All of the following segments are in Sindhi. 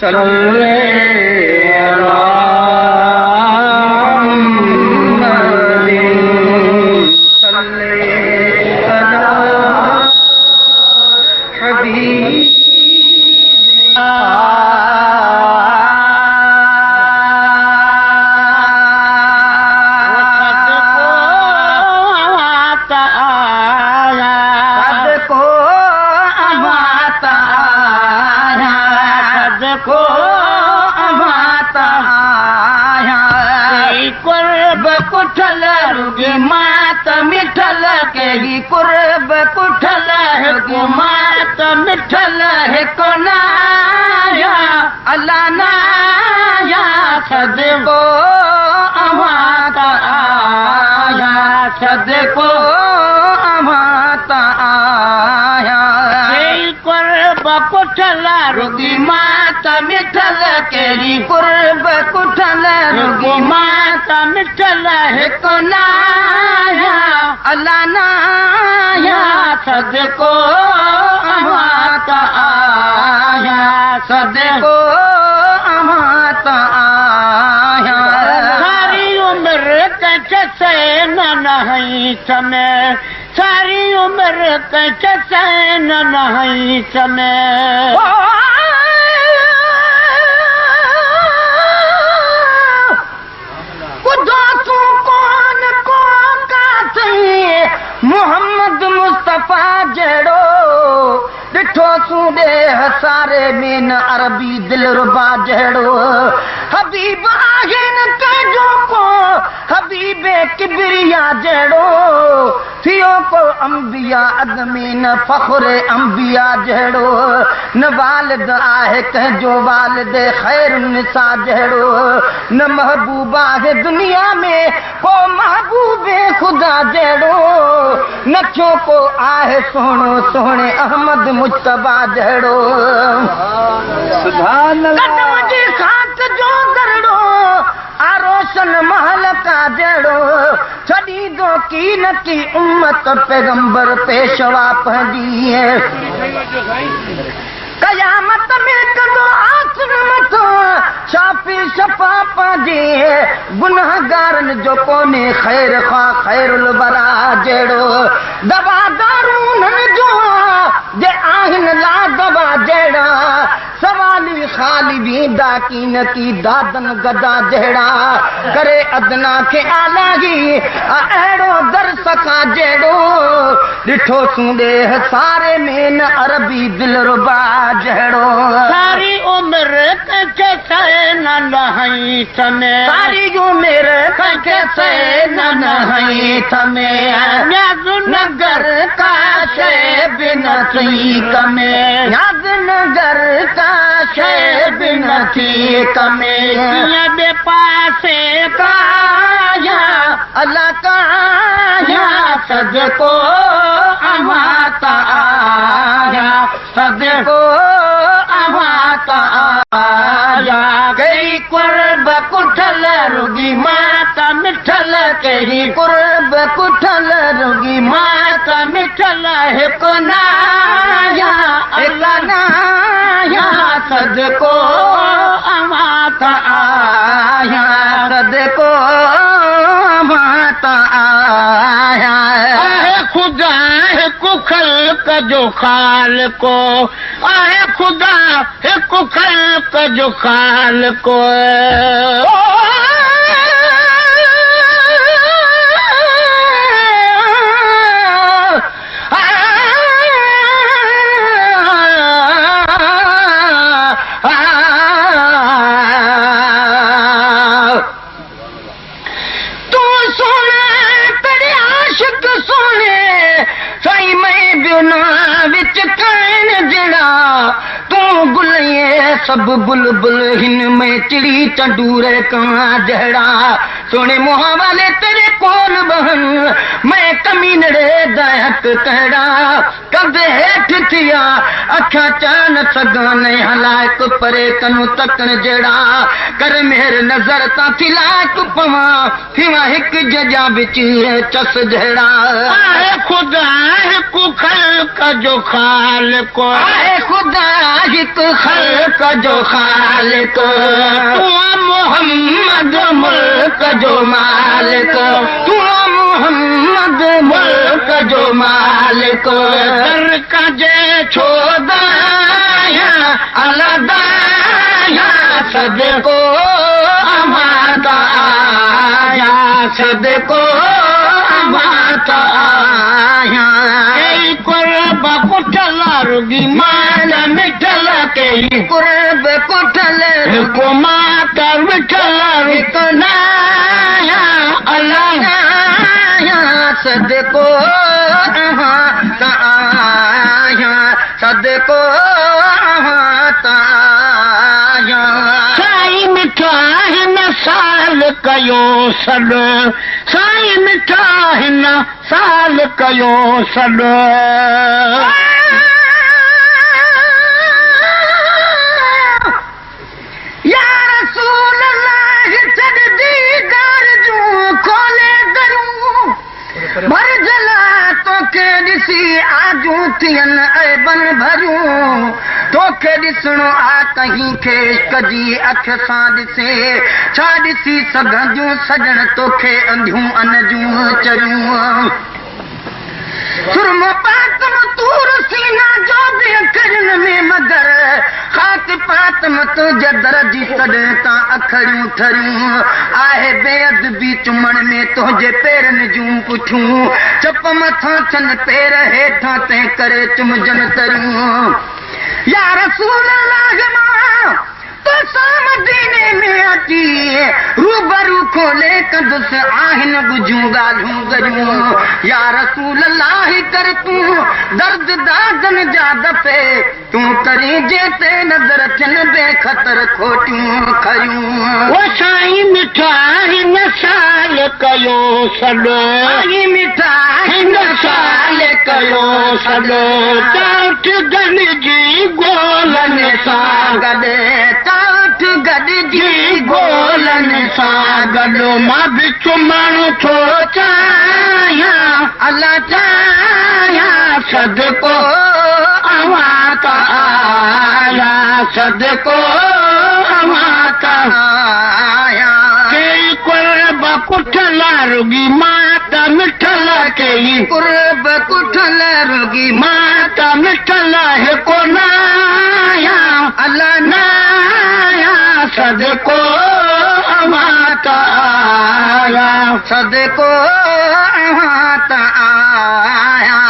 صلي على محمد صلي على حبيب कुर्ब कुठल रुगी मात मिठल केही कुर्ब कुठल रुगी मात मिठल हिकु नाया अला नाया सदको अव्हां त आया सदको अव्हां त आया कुर्ब कुठल रुगी मात मिठल केही कुर्ब कुठल रुगी मात मिठल हिकु नाया अला नाया सदको अव्हां त आया सदको अव्हां त आया सारी उम्र कंहिंखे सैन न हई समय सारी उम्र कंहिंखे सैन न हई समय मोहम्मद मुस्तफ़ा जहिड़ो ॾिठोसूं ॾेह सारे में न अरबी दिलरुबा जहिड़ो हबीब आहिनि कंहिंजो को हबीब किबरिया जहिड़ो थियो को अंबिया अॻ में न फ़ख़्र अंबिया जहिड़ो न वालिद आहे कंहिंजो वालिद ख़ैर निसा जहिड़ो न महबूब आहे दुनिया में को महबूब ख़ुदा जहिड़ो न थियो को आहे सुहिणो सुहिणे अहमद मुज्तबा जहिड़ो सुभान अल्लाह। कदम जी खाक जो दरड़ो आरोशन महल का जहिड़ो छॾींदो की न की उम्मत पैगंबर पेशवा पंहिंजी कयामत में कंदो आसुर मथां शाफ़ी शफ़ा पंहिंजी गुनहगारनि जो कोन्हे ख़ैर ख़्वाह ख़ैरुल बरा जहिड़ो दवा दारू उन्हनि जो जे आहिनि ला दवा जहिड़ा सवाली ख़ाली वेंदा की न की दादन गदा जहिड़ा करे अदना खे आलाही अहिड़ो दर सखा जहिड़ो ॾिठोसूं ॾेह सारे में न अरबी दिलरुबा जहिड़ो सारी उम्र कंहिंखे सैन न हई समय सारी उम्र कंहिंखे सैन न हई समय न्याज़ नगर का शे बि न थी कमे न्याज़ नगर का शे बि न थी कमे कीअं ॿिए पासे काया अला काया सदको अव्हां त आया सदको अव्हां त आया कई कुर्ब कुठल रुगी मात मिठल कई कुर्ब कुठल रुगी मात मिठल हिकु नाया हिकु नाया सदको अव्हां त आया सदको अव्हां त आया आहे ख़ुदा हिकु ख़ल्क जो ख़ालिको आहे ख़ुदा हिकु ख़ल्क जो ख़ालिको सब बुलबुल हिन में चिड़ी चंडूरे कहां जहिड़ा सोने मुहा वाले तेरे कोल बहन मैं कमी دينڙي دهڪ ڪهڙا ڪنڌ هيٺ ٿيا اکيان چان سگهان هلائڪ پري ڪنون تڪڻ جهڙا ڪر مهر نظر تان ٿي لائق پوان ٿيان هڪ جڄا وچ چس جهڙا. آهي خدا هڪ خلق جو خالق. آهي خدا هڪ خلق جو خالق. تون محمد ملڪ جو مالڪ. تون محمد ملڪ جو مالڪ. در ڪجي ڇو دايا الله دايا صدقو اوهان تان آيا صدقو اوهان تان آيا. ڪئي قرب ڪٺل رڳي مال مٺل ڪئي قرب ڪٺل هڪ ماتا وٺل هڪ نايا الله آيا صدقو اوهان تان آيا صدقو اوهان تان آيا. سائين مٺا هن سال ڪيو سڏ. سائين مٺا هن سال ڪيو سڏ. يا رسول الله ڇڏ ديدار جون کولي درون ڀرجلا توکي ڏسي آجون ٿين عيبن ڀريون توکي ڏسڻو آ ڪنهن کي عشق جي اک سان ڏسي ڇا ڏسي سگهنديون سڄڻ توکي انڌيون ان جون چريون. سرمو پاتم تور سينا جو به اکرين ۾ مگر خاڪ پاتم تنهنجي در جي سڏ تان اکڙيون ٺريون آهي بيادبي چمڻ ۾ تنهنجي پيرن جون پٺيون چپ مٿان ٿين پير هيٺان تنهن ڪري چمجن تريون. يا رسول الله مان توسان مديني ۾ اچي روبرو کولي ڪندس آهن ڳجهيون ڳالهيون ڳريون. يا رسول الله ڪر تون درد دادن جا دفعي تون ڪرين جنهن تي نظر ٿين بيخطر کوٽيون کريون. او سائين مٺا هن سال ڪيو سڏ. سائين مٺا هن سال ڪيو سڏ. چاٺ گڏجي گولن سان گڏ. چاٺ گڏجي جي گولن سان گڏ. مان به چمڻ ٿو چاهيان الله چاهيان صدقو اوهان تان آيا صدقو اوهان تان آيا. ڪئي قرب ڪٺل رڳي ماتا مٺل ڪئي قرب ڪٺل رڳي ماتا مٺل هڪ نايا الله نايا صدقو اوهان تان آيا صدقو اوهان تان آيا.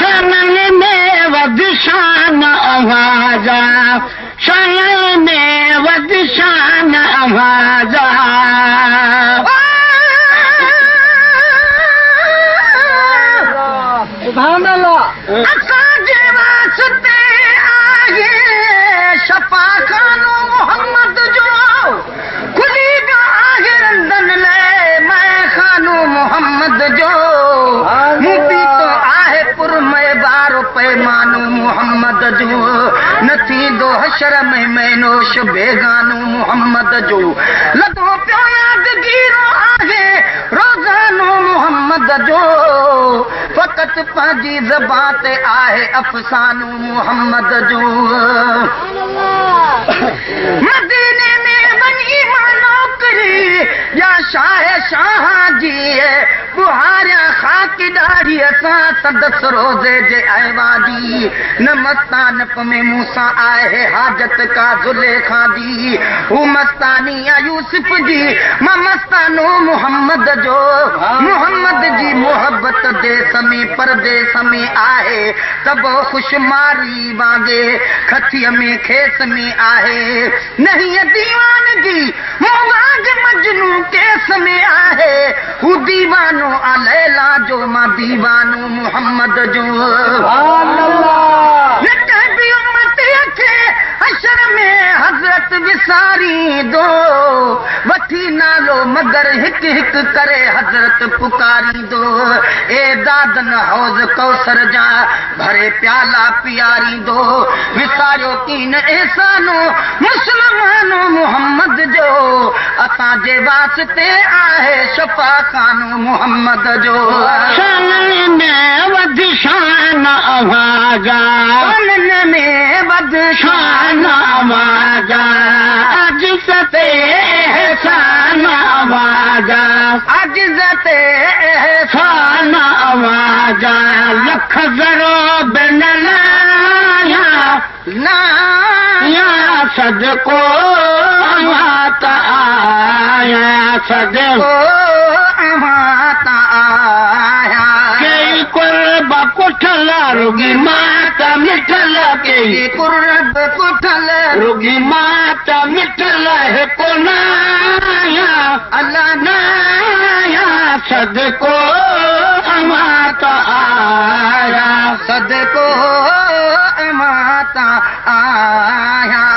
شانن ۾ وڌ شان اوهان جا شانن ۾ وڌ شان اوهان جا. سبحان الله. اسان جي واسطي آهي شفاخانو محمد جو کلي ويو آهي رندن لاءِ مئخانو محمد جو مون پيتو آهي پرمي وارو پيمانو محمد جو نه ٿيندو حشر ۾ مينوش بيگانو محمد جو لڳو پيو يادگيرو آهي روزانو محمد جو فقط پنهنجي زبان تي آهي افسانو محمد جو. مديني ۾ وڃي مان نوڪري يا شاهه شاهه جي ٻهاريان خاڪ ڏاڙهيءَ سان سندس روزي جي ايوان جي نه مستانپ ۾ مون سان آهي حاجت ڪا زليخا جي هو مستاني آ يوسف جي مان مستانو محمد جو. محمد جي محبت ديس ۾ پرديس ۾ آهي تب خوش ماري وانگي کٿيءَ ۾ کيس ۾ آهي. نهين ديوانگي مون وانگ مجنون ڪيس ۾ آهي هو ديوانو آ ليلا جو مان ديوانو محمد جو. سبحان الله. نه ڪنهن به امتيءَ کي حشر ۾ حضرت وساريندو وٺي نالو مگر هڪ هڪ ڪري حضرت پڪاريندو. اي شهزادن حوض ڪوثر جا ڀري پيالا پياريندو. وساريو ڪين احسانو مسلمانو محمد جو، اسان جي واسطي آهي شفا خانو محمد جو. شانن ۾ وڌ شان اوهان جا، شانن ۾ وڌ شان اوهان جا، عاجز تي احسان اوهان جا، عاجز تي احسان اوهان جا، لک ذرو به نه لاهيان لاهيان، صدقو اوهان ته آهيان، صدقو اوهان ته آهيان. ڪيئي قرب ڪٺل رڳي مات مٺل، ڪيئي قرب ڪٺل رڳي مات مٺل، هڪ نه آهيان، الله نه آهيان، صدقو اوهان ته آهيان، صدقو اوهان ته آهيان.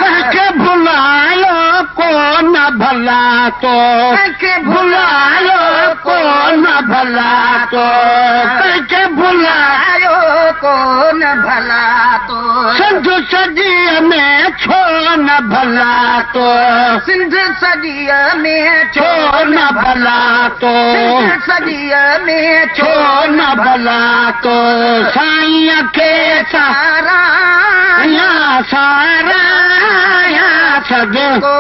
ڪنهن کي ڀلايو ڪونه ڀلا تو، ڪنهن کي ڀلايو ڪونه ڀلا تو، ڪنهن کي ڀلايو ڪونه ڀلا تو، سنڌ سڄيءَ ۾ ڇو نه ڀلا تو، سنڌ سڄيءَ ۾ ڇو نه ڀلا تو، سنڌ سڄيءَ ۾ ڇو نه ڀلا تو، سائينءَ کي ساراهيان، ساراهيان، صدقو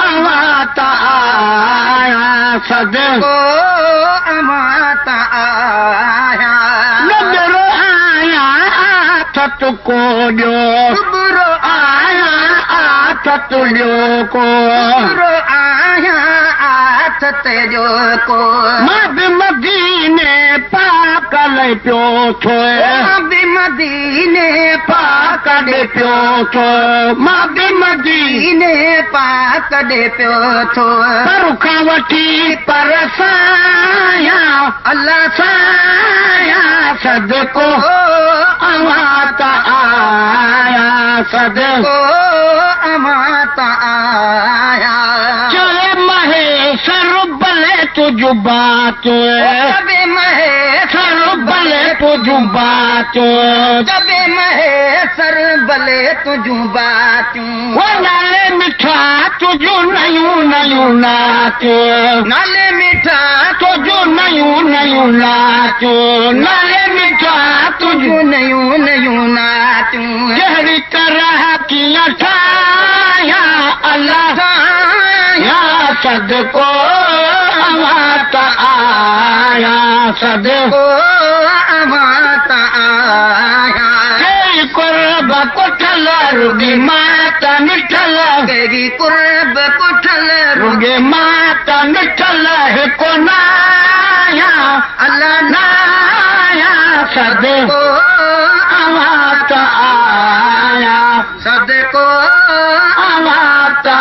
اوهان ته آهيان، صدقو اوهان ته آهيان. ڏٻرو آهيان آٿت ڪو ڏيو، ڏٻرو آهيان آٿت ڏيو ڪو، ڏٻرو آهيان آٿت ڏيو ڪو، مان به مديني پاڪ لئي پيو ٿو، مان به مديني پاڪ ڏي پيو ٿو، مان به مديني پاڪ ڏي پيو ٿو، پر کان وٺي پر سايان، الله سايان، صدقو اوهان ته آهيان، صدقو اوهان ته آهيان. چوي مهيشر ڀلي تنهنجون باتون، چوي مهيشر ڀلي تنهنجون باتون، چوي مهيشر ڀلي تنهنجون باتيون، او نالي مٺا تنهنجون نيون نيون ناتيون، نالي مٺا تنهنجون نيون نيون ناتيون، نالي مٺا تنهنجون نيون نيون ناتيون، ڪهڙي طرح ڪيئن ٺاهيان الله ٺاهيان، صدقو اوهان ته آهيان، صدقو اوهان ته آهيان. ڪيئي قرب ڪٺل رڳي مات مٺل، ڪيئي قرب ڪٺل رڳي مات مٺل، هڪ نه آهيان، الله نه آهيان، صدقو اوهان ته آهيان، صدقو اوهان ته